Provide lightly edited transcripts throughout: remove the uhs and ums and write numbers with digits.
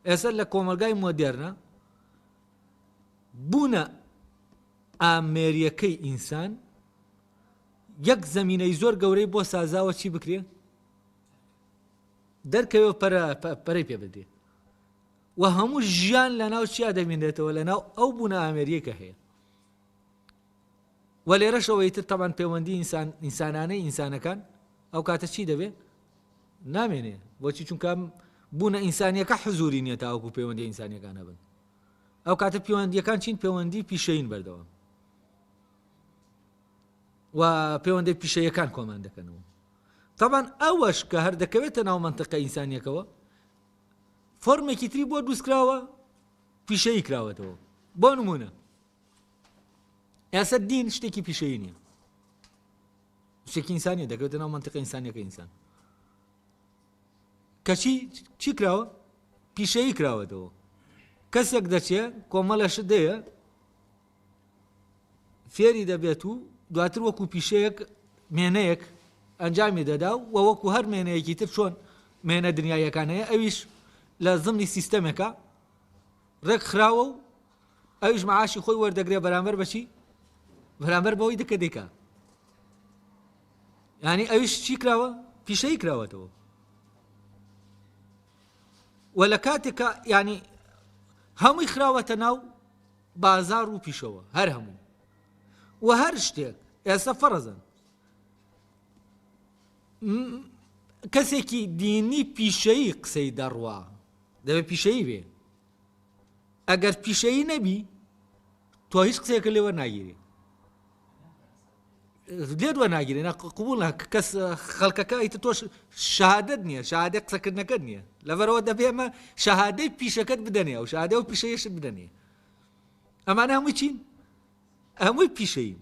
ئێستا لە کۆمەلگای مۆدێرنە بوونە ئامێریەکەی ئینسان یەک زەمینەی زۆر گەورەی بۆ سازاوە چی بکرێ دەرکەوێ و پەرە پەرەی پێ بدرێ و هەموو ژیان لە ناو چیا دەمێنێتەوە لە ناو ئەو بوونە ئامێریە کە هەیە و لێرەشەوە ئیتر تەبان پەیوەندی ئینسان ئینسانانەی ئینسانەکان ئەو کاتە چی دەبێ نامێنێ بۆچی چونکە بوونە ئینسانیەکە حزوری نییە تاوەکو پەیوەندی ئینسانیەکان هەبن ئەو کاتە پەیوەندیەکان چین پەیوەندی پیشەین بەردەوام و پەیوەندی پیشەیەکان کۆمان دەکەنەوە تەبان ئەوەش کە هەر دەکەوێتە ناو مەنتقە ئینسانیەکەوە فۆرمێکی تری بۆ دروستکراوە پیشەیی کراوەتەوە بۆ نمونە ئێستا دین شتێکی پیشەیی نییە شتێکی ئینسانیە دەکەوێتە ناو مەنتقە ئینسانیەکە ئینسان کەچی چی کراوە پیشەیی کراوەتەوە کەسێک دەچێ کۆمەڵە شت دەیە فێری دەبێت و دواتر وەکو پیشەیەک مێنەیەک ئەنجامی دەدا و وەکو هەر مێنەیەکی تر چۆن مێنە دنیایەکان هەیە ئەویش لە زمنی سیستەمێکە ڕێک خراوە و ئەویش معاشی خۆی وەردەگرێ بەرامبەر بەچی بەرامبەر بەوەی دەکە دەکا ینی ئەویش چی کراوە پیشەی کراوەتەوە و لە کاتێکە ینی هەمووی خراوەتە ناو بازاڕ و پیشەوە هەر هەمووی و هەر شتێک ئێستا فەڕزن کەسێکی دینی پیشەیی قسەی دەڕوا دەبێت پیشەیی بێ ئەگەر پیشەیی نەبی تۆ هیچ قسەیەکە لێ وەرناگیری لێت وەرناگیرێ نا قبول نا کەس خەڵکەکە ئیتر تۆش شەهادەت نییە شەهادەی قسەکردنەکەت نییە لەبەرەوە دەبێ ئەمە شەهادەی پیشەکەت بدەنێ ئەو شەهادە و پیشەیەشت بدەنێ ئەمانە هەمووی چین هەمووی پیشەیین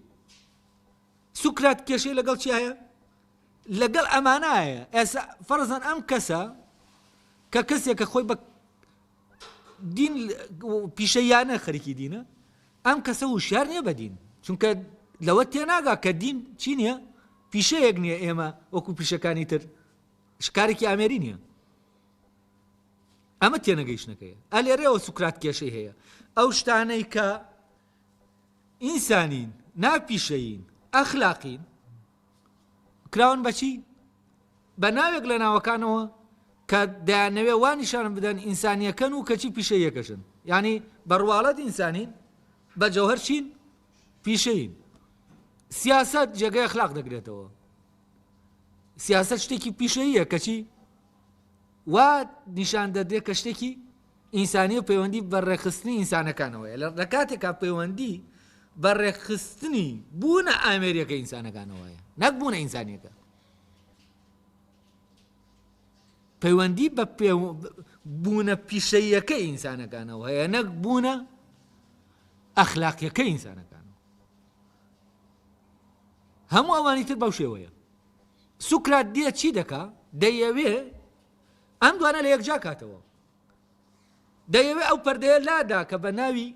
سوکرات کێشەی لەگەڵ چی هەیە لەگەڵ ئەمانە هەیە ئێستا فەرزەن ئەم کەسە کە کەسێک کە خۆی بە دین پیشەیانە خەریکی دینە ئەم کەسە وشیار نییە بە دین چونکە لەوە تێناگا کە دین چی نییە پیشەیەک نییە ئێمە وەکو پیشەکانی تر شکارێکی ئامێری نییە ئەمە تێنەگەیشتنەکەیە ئەلێرەوە سوکرات کێشەی هەیە ئەو شتانەی کە ئینسانین ناپیشەیین ئەخلاقین کراون بەچی بە ناوێک لە ناوەکانەوە کە دەیانەوێ وا نیشان بدەن ئینسانیەکەن و کەچی پیشەییەکەشن یانی بە ڕواڵەت ئینسانین بە جەوهەر چین پیشەیین سیاسەت جێگەی ئەخلاق دەگرێتەوە سیاسەت شتێکی پیشەییە کەچی وا نیشان دەدرێت کە شتێکی ئینسانی و پەیوەندی بە ڕێکخستنی ئینسانەکانەوەیە لە کاتێکا پەیوەندی بە ڕێکخستنی بوونە ئامێریەکە ئینسانەکانەوەیە نەک بوونە ئینسانیەکە پەیوەندی بە بوونە پیشەیەکە ئینسانەکانەوە هەیە نەک بوونە ئەخلاقیەکە ئینسانەکانەوە هەموو ئەوانی تر بەو شێوەیە سوکرات دێ چی دەکا دەیەوێ ئەم دوانە لە یەکجا کاتەوە دەیەوێ ئەو پەردەیە لادا کە بە ناوی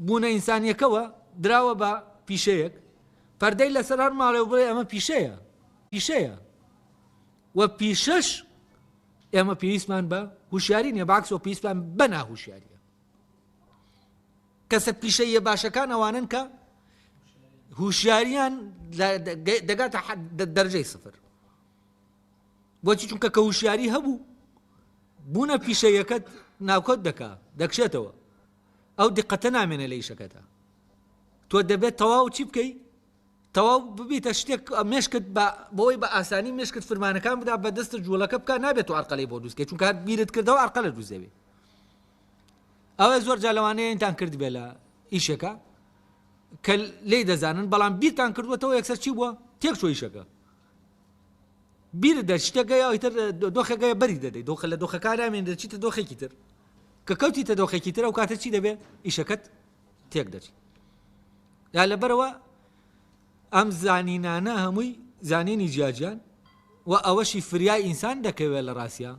بوونە ئینسانیەکەوە دراوە بە پیشەیەک پەردەی لەسەر هەر ماڵێ و بڵێ ئەمە پیشەیە پیشەیە و پیشەش ئێمە پێویستمان بە هوشیاری نیە باکسەوە پێویستمان بە ناهوشیاریە کەسە پیشەیە باشەکان ئەوانن کە هوشیاریان دەگاتە دەرجەی سفر بۆچی چونکە کە هوشیاری هەبوو بوونە پیشەیەکەت ناوکەوت دەکا دەکشێتەوە ئەو دیقەتە نامێنێ لە ئیشەکەتا تۆ دەبێت تەواو چی بکەی تەواو ببیتە شتێک مێشکت بە بۆی بە ئاسانی مێشکت فرمانەکان بدا بە دەستە جوڵەکە بکە نابێت تو ئەرقەلەی بۆ دروستکەی چونکە هەر بیرت کردەوە ئەرقەلە دروست دەبێت ئەوە زۆر جا لەوانەیە ئینتان کرد بێ لە ئیشەکە کە لێی دەزانن بەڵام بیرتان کردوەتەوە یەکسەر چی بووە تێک چۆ ئیشەکە بیرت دەر شتێک هەیە ئیتر دۆخێک هەیە بەری دەدەی دۆخە لە دۆخەکە نامێن دەچیتە دۆخێکی تر کە کەوتیتە دۆخێکی تر ئەو کاتە چی دەبێ ئیشەکەت تێک دەچی یا لەبەرەوە ئەم زانینانە هەمووی زانینی جیاجیان و ئەوەشی فریای ئینسان دەکەوێت لە ڕاستە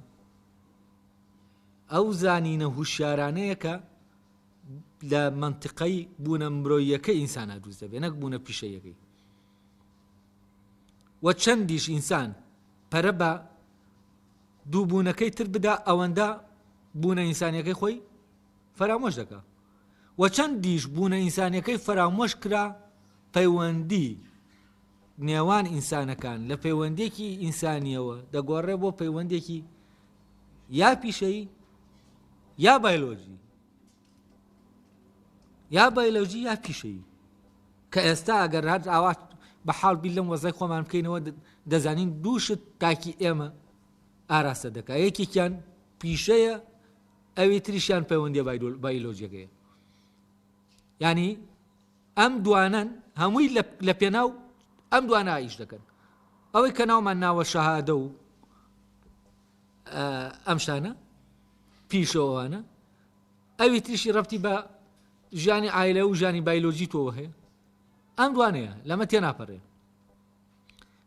ئەو زانینە هوشیارانەیە کە لە منطقەی بوونە مرۆیەکە ئینسانە دروست دەبێت نەک بوونە پیشەیەکەی وە چەندیش ئینسان پەرە بە دووبوونەکەی تر بدا ئەوەندە بوونە ئینسانیەکەی خۆی فەرامۆش دەکا و چەندیش بوونە ئینسانیەکەی فەرامۆش کرا پەیوەندی نێوان ئینسانەکان لە پەیوەندێکی ئینسانیەوە دەگۆڕێ بۆ پەیوەندێکی یا پیشەیی یا بایلۆجی یا بایلۆجی یا پیشەیی کە ئێستا ئەگەر هەر ئاوا بە حاڵ بیر لەم وەزای خۆمان بکەینەوە دەزانین دوو شت تاکی ئێمە ئاراستە دەکا یەکێکیان پیشەیە ئەوی تریشیان پەیوەندیە بایلۆجیەکەیە ینی ئەم دوانەن هەمووی لە پێناو ئەم دوانە ئیش دەکەن ئەوەی کە ناومان ناوە شەهادە و ئەم شتانە پیشەوەوانە ئەوی تریشی ڕەتی بە ژیانی ئایلە و ژیانی بایلۆجی تۆوە هەیە ئەم دوانەیە لەمە تێناپەڕێ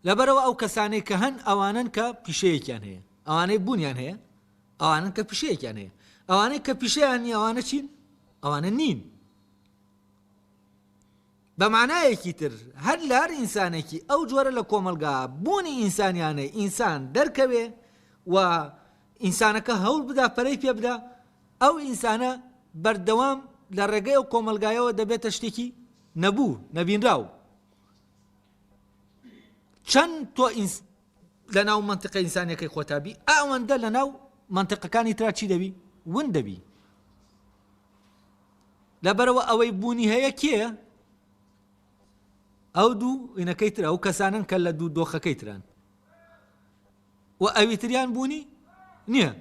لەبەرەوە ئەو کەسانەی کە هەن ئەوانن کە پیشەیەکیان هەیە ئەوانەی بوونیان هەیە ئەوانن کە پیشەیەکیان هەیە ئەوانەی کە پیشەیان نیە ئەوانە چین ئەوانە نین بە مانایەکی تر هەر لە هەر ئینسانێکی ئەو جۆرە لە کۆمەڵگا بوونی ئینسانیانەی ئینسان دەرکەوێ و ئینسانەکە هەوڵ بدا پەرەی پێ بدا ئەو ئینسانە بەردەوام لە ڕێگەی ئەو کۆمەڵگایەوە دەبێتە شتێکی نەبوو نەبینراو چەند تۆ لە ناو مەنتقە ئینسانیەکەی خۆتا بی ئەوەندە لە ناو مەنتقەکانی ترا چی دەبی ون دەبی لەبەرەوە ئەوەی بوونی هەیە کێیە ئەو دوو ئینەکەی تر ئەو کەسانن کە لە دوو دۆخەکەی تران و ئەوی تریان بوونی نییە.